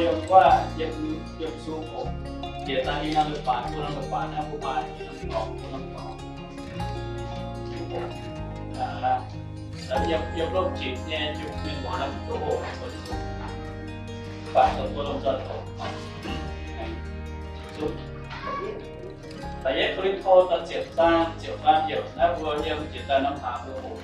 Yiem gu'nguaaic, yiem, yiem sung oc. Jiex daaih ninh norm leiz-baaix, buo norm leiz-baaix naaiv, mbuo maaih norm leiz-baaix, buo norm leiz-baaix. Yiem, yiem lomh jiex nyei, yiem mienh muoz naaiv duqv oc. Mv baac dongh mbuo lomh nzoih doqc. Da'yietv Ko^lin^to da'ziepc zaang ziepc faam yiemc naaiv mbuo yiem jiex daaih norm hlaax mbuo oc.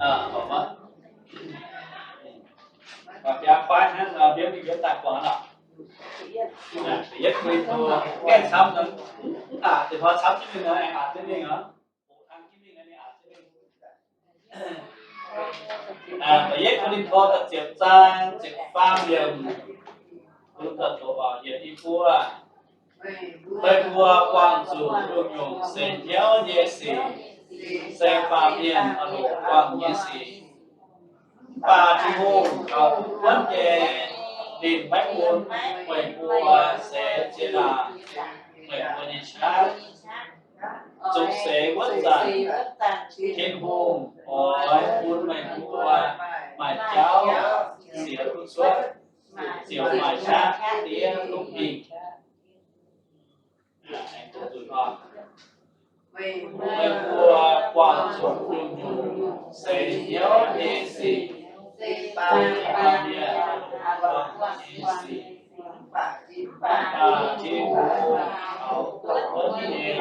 Aa, biaa kuaaiv hnangv, mbienv mingh mbienv daaih guangc aqv. Da'yietv Ko^lin^to gaengh camv, mv baac deix hnoi camv jienv mingh nor, aqc jienv mingh oc. Da'yietv Ko^lin^to da'ziepc zaang ziepc faam yiemc. Yietc i buo, meih mbuo buangh zuqc nyungc-nyungc seix hnyouv nyei sic, se baamh mienh oix longc buangh nyei sic. Mv baac Tin-Hungh kaux duqv wuonv nyei, ninh maiv bun meih mbuo seix ziex ndaangc meih mbuo nyei qaqv. Zuqc seix wuov zanc, Tin-Hungh oix bun meih mbuo maaih jauv siec duqv cuotv, ziouc maaih qaqv diev duqv mingh. Meih mbuo buangh zuqc nyungc-nyungc seix hnyouv nyei sic, se baamh mienh buangh nyei sic. Mv baac Tin-Hungh kaux duqv wuonv nyei,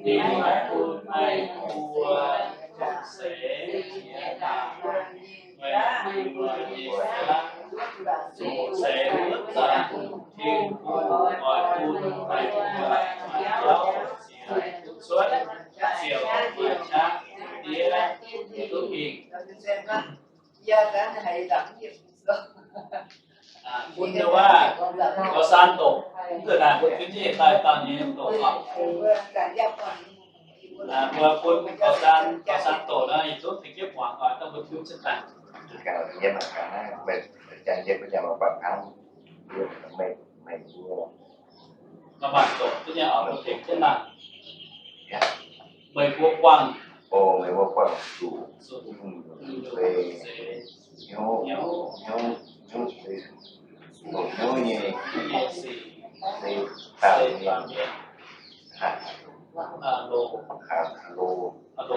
ninh maiv bun meih mbuo zuqc seix ziex ndaangc meih mbuo nyei qaqv. Zuqc seix wuov zanc, Tin-Hungh oix bun meih mbuo maaih jauv siec duqv cuotv, ziouc maaih qaqv diev duqv mingh. Bun ndau wuov, gaux saan doqc, mv duqv naaic mbuo gunv jienv daaih dauh nyei doqc oc. Mbuo bun gaux saan, gaux saan doqc nor, yietc zungv tengx jienv muangx oc, dangh mbuo gunv jienv daaih. Maaih, maaih doqc duqv nyei oc, mbuo tengx jienv daaih. Meih mbuo buangh, o, meih mbuo buangh zuqc, zuqc, mm, se hnyouv, hnyouv, hnyouv se, hnyouv nyei, se baamh mienh, ha, ha, lo,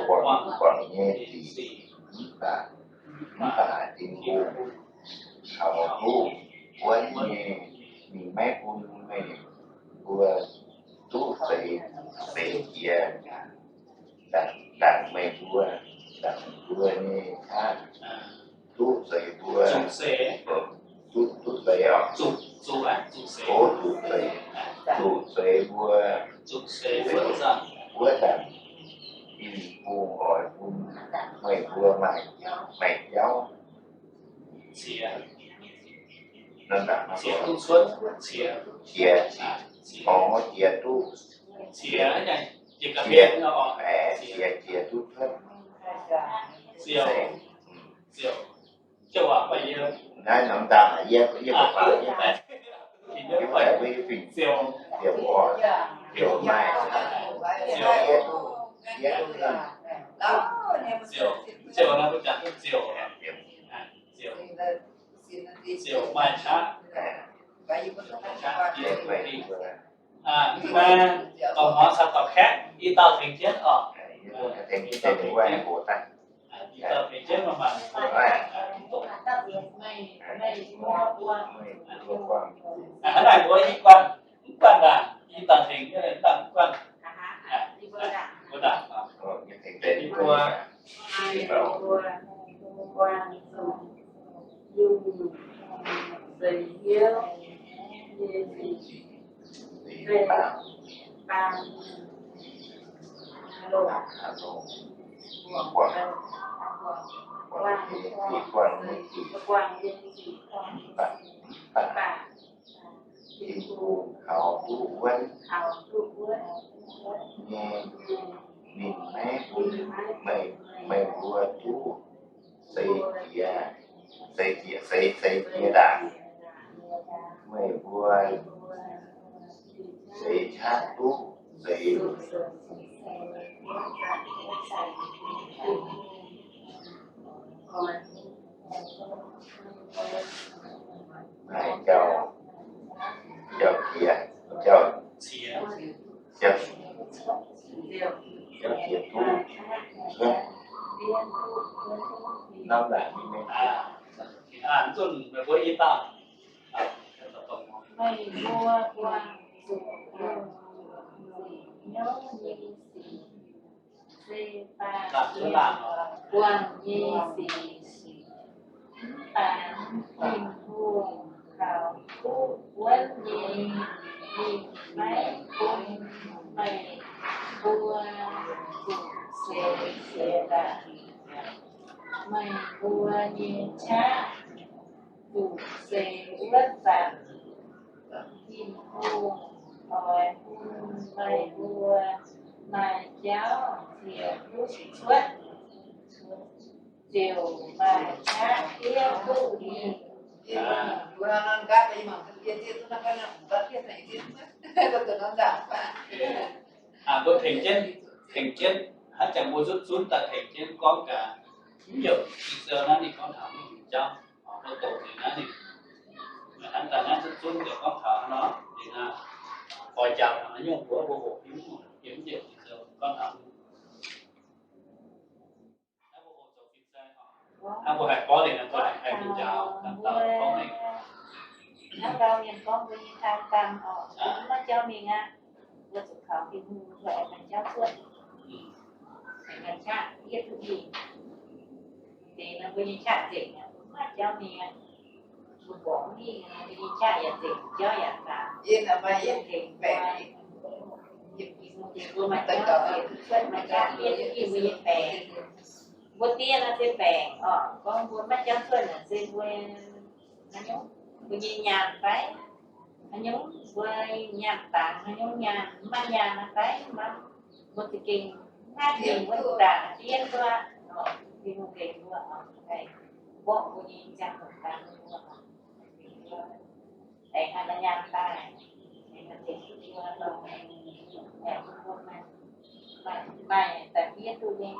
buangh, buangh nyei sic, mv baac, mv baac Tin-Hungh kaux duqv wuonv nyei, ninh maiv bun meih mbuo duqv seix, seix jiex ndaangc, ndaangc meih mbuo, ndaangc mbuo nyei qaqv. Duqv seix mbuo, duqv, duqv seix oc. O, zuqc seix, zuqc seix mbuo, zuqc seix wuov zanc, Tin-Hungh oix bun meih mbuo maaih, maaih jauv qiex, qiex duqv cuotv, qiex, o, qiex duqv, qiex, qiex, qiex duqv cuotv. Naaiv norm ndaangc yie, yie mbuo fingx, yie mbuo fingx ziouc oc, ziouc maaih, ziouc, yie duqv, yie duqv, ziouc, ziouc, ziouc maaih qaqv. Aa, mv baac dorh hmuangx caux dorh kaeqv, i dauh tengx jienv oc. I dauh tengx jienv maaih, maaih, aa, hnangv naaic mbuo i guanh, mv guanh ndaangc, i dauh tengx jienv mv guanh. Mbuo ndaangc, i mbuo Tin-Hungh kaux duqv wuonv nyei, ninh maiv bun meih, meih mbuo duqv seix jiex seix jiex, seix, seix jiex ndaangc. Meih mbuo seix qaqv duqv seix. Naaiv jauv, jauv jiex, jauv, jauv jiex duqv. Norm naaic mingh mengh. Meih mbuo buangh zuqc nyouv nyei sic, se baac buangh nyei sic, mv baac Tin-Hungh kaux duqv wuonv nyei mingh maiv bun meih mbuo zuqc seix seix ndaangc. Meih mbuo nyei qaqv zuqc seix wuov zanc, Tin-Hungh oix bun meih mbuo maaih jauv ziepc duqv cuotv, ziouc maaih qaqv fiev duqv mingh. Aa, mbuo tengx jienv, tengx jienv, hnangv jangx mbuo zunv zunv daaih tengx jienv gorngv gaax, mv heuc Ging-Sou naaiv ninh gorngv taux mingh jauv, mbuo doqc ninh naaiv ninh, hnangv daaih naaiv zunv zunv deix gorngv taux nor, ninh oix jangx haaix nyungc mbuo mbuo hoqc hiuv, hiuv njiec Ging-Sou gorngv taux. Hnangv mbuo haih gorngv ninh, mbuo haih, haih mingh njaaux, hnangv dauh gorngv mingh. Hnangv dauh mienh gorngv mbuo nyei taan dang oc, mbuo maiv jauv mingh aqv. Mbuo zuqc kaux Tin-Hungh, mbuo aengx maaih jauv cuotv. Aengx maaih qaqv fiev duqv mingh. Deix nor mbuo nyei qaqv nzengc aqv, mbuo maiv jauv mingh aqv. Mbuo mborqv mingh, mbuo nyei qaqv yaac nzengc, jauv yaac zaanc. Yie naaic maaih yietc baengc, mbuo maaih jauv cuotv, maaih qaqv fiev duqv mingh mbuo nyei baengc. Mbuo diev nor se baengc oc, gorngv mbuo maiv jauv cuotv naaic se mbuo, haaix nyungc, mbuo nyei nyaanh fai, haaix nyungc mbuo nyaanh dangx, haaix nyungc nyaanh, maiv nyaanh fai, mbuo za'gengh maiv mingh wuov ndaangc diev mbuo, Tin-Hungh nqemh mbuo, mborqv mbuo nyei ziangh hoc dangx mbuo. Aengx maaih nyaanh daaih, aengx maaih zengc mbuo, aengx mbuo maaih, maaih daaih fiev duqv nyei.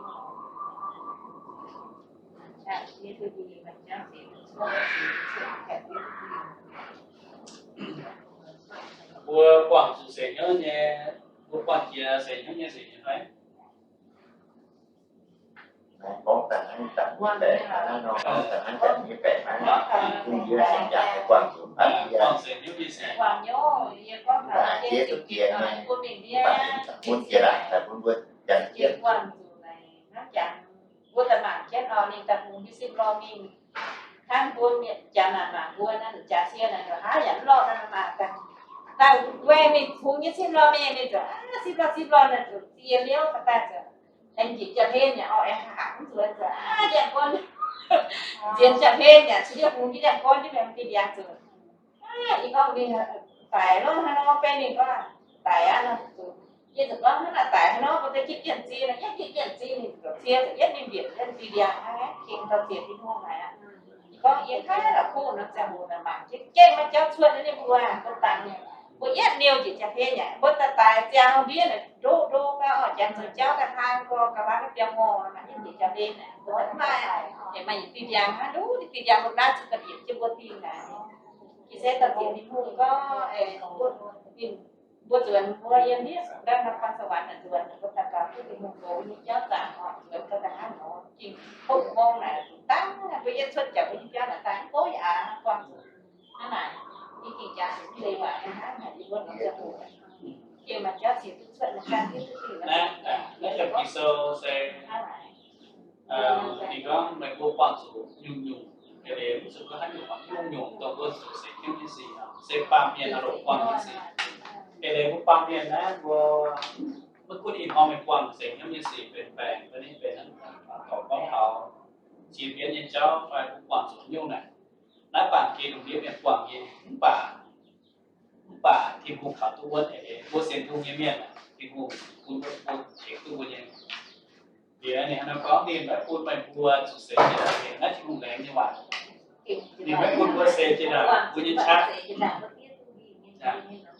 Mbuo buangh zuqc seix hnyouv nyei, mbuo buangh jiex seix hnyouv nyei sic nyei fai? Gorngv daaih hnangv daaih nyei baengc, hnangv nor gorngv daaih hnangv daaih nyei baengc hnangv, bun yie seix jaax buangh zuqc mv baac yie, mv baac jiex duqv jiex nyei, mv baac mv baac bun jiex laangc daaih bun mbuo janx jienv. Mbuo daaih mangc jienv oc, ninh daaih hungx jienv sipv lorh mingh. Hnangv mbuo mienh janx naaic mangc mbuo naaiv, jaax sie naaic, haaix yaac mv lorh naaiv, mangc daaih, daaih weih mingh hungx jienv sipv lorh mingh, ninh ziouc aav sipv lorh sipv lorh naaic, zuqc ziex liouv daaih ziouc aengx njiec jaa-hlen yaac oix hangx zuqc, ziouc aav ndiangx-gorn, nzienx jaa-hlen yaac cingx hungx jienv ndiangx-gorn jienv mingh, mv baac ndiangx zuqc Ih gorngv ninh daic lorqc, hnangv nor beiv ninh gorngv daic aqv nor, yie zuqc gorngv hnangv naaic daic hnangv nor, mbuo deix jieqv jienv zinh nor, yietv jieqv jienv zinh ninh zuqc cie zuqc yietv ninh mbietc yietv zinh ndiangx hnangv, gengh taux ziex Tin-Hungh haic aqv. Yie gorngv yie haiz la'kuqv nor, ziangh hoc naaic mangc jienv gengh maiv jauv cuotv nyei, mbuo mbuo dangx nyei, mbuo yietv niouh njiec jaa-hlen aqv, mbuo daaih daic ziangh ndiev naaic ndoqv ndoqv gau, janx zoux jauv daaih hnangv gorngv ga'naaiv biauv ngorc, maaih yietv njiec jaa-hlen aqv, mbuo maiv maaih, maaih yietc zinh ndiangx hnangv, nduqc yietc zinh ndiangx mbuo naaiv zuqc ga'nyiec jienv mbuo dingh naaic. Ga'sie daaih ziex Tin-Hungh gorngv, ninh mbuo nzuonx mbuo yiem ndiev nqaang nor, นครสวรรค์ naaic nzuonx, mbuo daaih gaux duqv Tin-Hungh nqox nyei jauv zaangc oc, nzuonx gau daaih hnangv nor, gengh tov mong naaic dangv mbuo yietv cuotv jaax mbuo nyei biauv naaic daaih mv bouv yaac aqv, buangh zuqc hnangv naaic, yie gengh jaax zuqc mv leiz waac nyei hnangv haic, yie mbuo nor ziangh hoc gengh maaih jauv ziex duqv cuotv, maaih jauv ziex duqv dingh. Naaiv yiem Ging-Sou se Ninh gorngv meih mbuo buangh zuqc nyungc-nyungc, eix leiz mv zuqc gorngv haaix nyungc, nyungc-nyungc dongh mbuo zuqc seix hnyouv nyei sic, se baamh mienh aah loc buangh nyei sic. Eix leiz mbuo baamh mienh naaiv mbuo maiv gunv ih hnoi meih buangh seix hnyouv nyei sic benx baengc, benx hnangv dorc gorngv taux ziex mienv nyei jauv fai mbuo buangh zuqc nyungc naaic. Naaiv baamh gen lungh ndiev mienh buangh nyei, mv baac Mv baac Tin-Hungh kaux duqv wuonv eix leiz, mbuo sienx Tin-Hungh nyei mienh, Tin-Hungh bun mbuo, mbuo tengx duqv mbuo nyei. Liuz ninh hnangv nor gorngv, ninh maiv bun meih mbuo zuqc seix jiex ndaangc, naaiv Tin-Hungh laengz nyei waac. Ninh maiv bun mbuo seix jiex ndaangc mbuo nyei qaqv.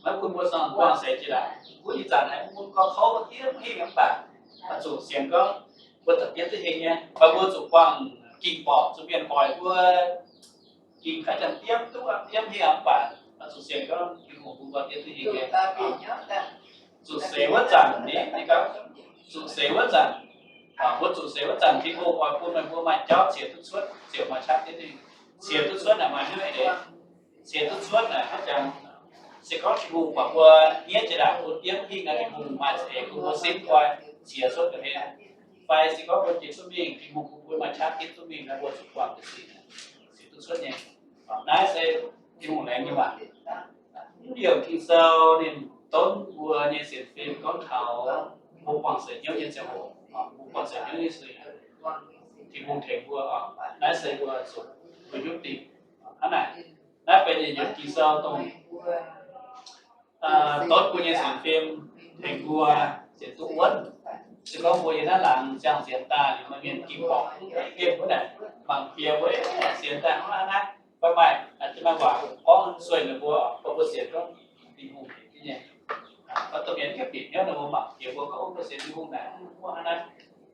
Maiv bun mbuo buangh seix jiex ndaangc. Mbuo ih zanc haiz mbuo gorngv kouv mbuo diev mv hingh mv baac, oix zuqc sienx gorngv mbuo za'gengh diev duqv hingh nyei. Fai mbuo zuqc buangh ging borqc zuqc mienh hoic mbuo, ging haaix zanc diev duqv diev mv hingh mv baac, oix zuqc sienx gorngv Tin-Hungh bun mbuo diev duqv hingh nyei. Zuqc seix wuov zanc, ninh, ninh gorngv, zuqc seix wuov zanc, mbuo zuqc seix wuov zanc Tin-Hungh oix bun meih mbuo maaih jauv ciex duqv cuotv, ziouc maaih qaqv diev duqv hingh. Ciex duqv cuotv naaic maaih hnyouv eix. Ciex duqv cuotv naaic hnangv jangx, se gorngv Tin-Hungh buatc mbuo hniev jiex ndaangc bun diev mv hingh nor, Tin-Hungh maaih za'eix bun mbuo simv guai ciex cuotv ga'hlen. Fai se gorngv mbuo jiex duqv mingh, Tin-Hungh bun mbuo maaih qaqv diev duqv mingh nor, mbuo zuqc buangh ga'sic, ciex duqv cuotv nyei. Naaiv se Tin-Hungh laengz nyei waac. Yiem Ging-Sou ninh donv mbuo nyei sienx fim gorngv taux mbuo buangh seix hnyouv nyei ziangh hoc, mbuo buangh seix hnyouv nyei sic, Tin-Hungh tengx mbuo. Naaiv se mbuo zuqc mbuo hiuv dingc hnangv naaic. Naaiv benx yietc nyungc Ging-Sou dongh donv mbuo nyei sienx fim tengx mbuo sienx duqv wuonv. Se gorngv mbuo yiem naaiv laangz ziangh sienx daaih, maaih mienh ging borqc mv gaengh wuov naaic, mangc jiex mbuo sienx daaih hnangv naaiv, fai maaih, maaih waac gorngv sueih ninh mbuo, mbuo sienx gorngv Tin-Hungh nyei. Gorngv domh mienh mv bieqc hnyouv ninh mbuo mangc jiex mbuo gorngv mbuo sienx Tin-Hungh naaic, mv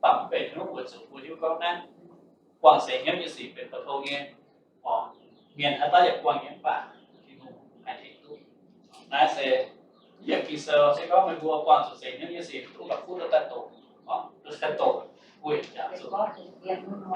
baac mv benx hnyouv weic zuqc mbuo hiuv gorngv naaiv buangh seix hnyouv nyei sic benx douz-tong nyei. Mienh haaix dauh yaac buangh nyei mv baac Tin-Hungh haih tengx duqv. Naaiv se yiem Ging-Sou se gorngv meih mbuo buangh zuqc seix hnyouv nyei sic, duqv la'kuqv duqv daaih doqc, duqv daaih doqc, weic jaax zuqc Caangv daaih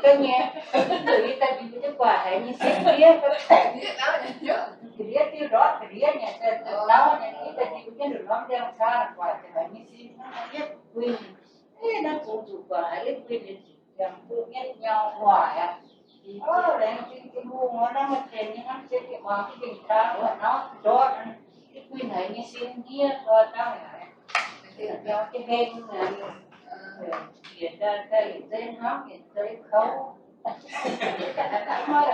daaih nyei, ndongc yie daaih ndiux jienv gu'nguaaic haiz nyei sin ndiev, ga'ndiev diuh ndortv ga'ndiev nyei, daaih ndau nyei, yie daaih ndiux jienv ndongc norm ndiangx caa gu'nguaaic haiz nyei sin hnangv naaiv yietv guinh. Naaiv bungx zuqc gu'nguaaic haiz yietv guinh, yangh duqv mienv nyau gu'nguaaic aqv. Laengz zingh Tin-Hungh, naaiv maaih zienh nyei hnamv jiex bieqc muangx jienv mingh daaih wuov nauv ndortv, yietv guinh haiz nyei sin ndiev, daaih haiz nyau jienv heng, yietc daaih yietc zei hnamv yietc zei kouv. Maiv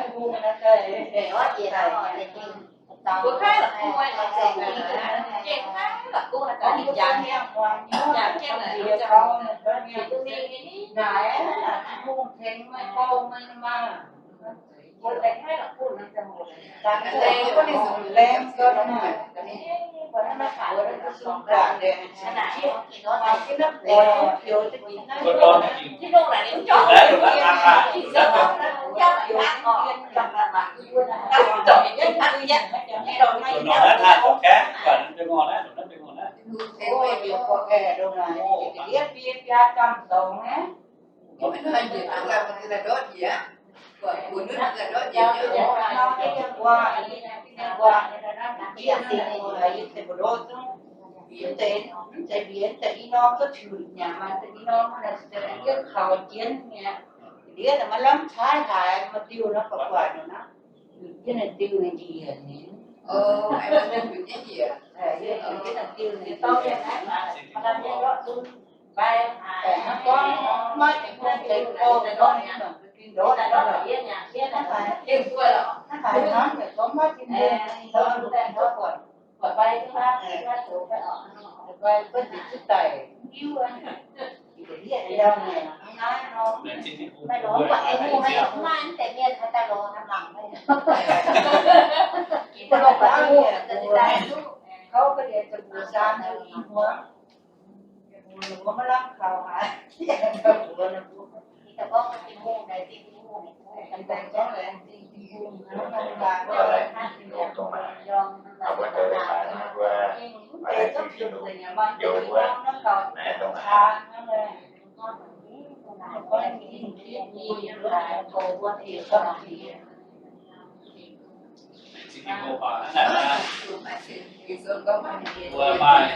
Tin-Hungh naaiv daaih, naaiv Tin-Hungh tengx meih gouv meih maah. Zingh Tin-Hungh hnangv naaic aqv. Mbuo maaih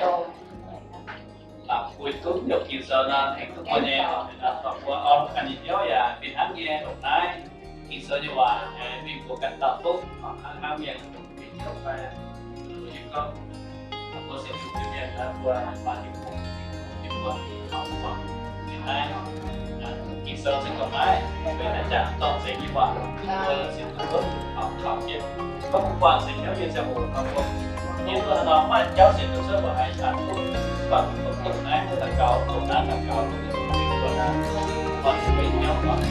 lamh buix duqv heuc Ging-Sou nor, tengx duqv mbuo nyei, mbuo oix ganh nyei hnyouv yaac fih hnangv nyei longc naaiv Ging-Sou nyei waac, mingh mbuox ganh dauh duqv, hnangv hnangv mienh mbuo fih hnyouv fai, mbuo nyei gorngv, mbuo se Tin-Hungh nyei mienh, mbuo maaih Tin-Hungh, Tin-Hungh, Tin-Hungh, Tin-Hungh, Tin-Hungh. Ging-Sou se gorngv naaiv, mbuo naaiv jangx dorh zengx nyei waac, mbuo se duqv wuov taux kaux jienv. Gorngv mbuo buangh zengx hnyouv nyei ziangh hoc, mbuo nyei mbuo haaix nor maaih jauv sienx duqv cuotv, mbuo haiz jangx duqv, buatc duqv dongh naaiv, mbuo daux gaux, dongh naaiv daux gaux, mbuo zingh buonc aqv, buatc duqv benx hnyouv oc.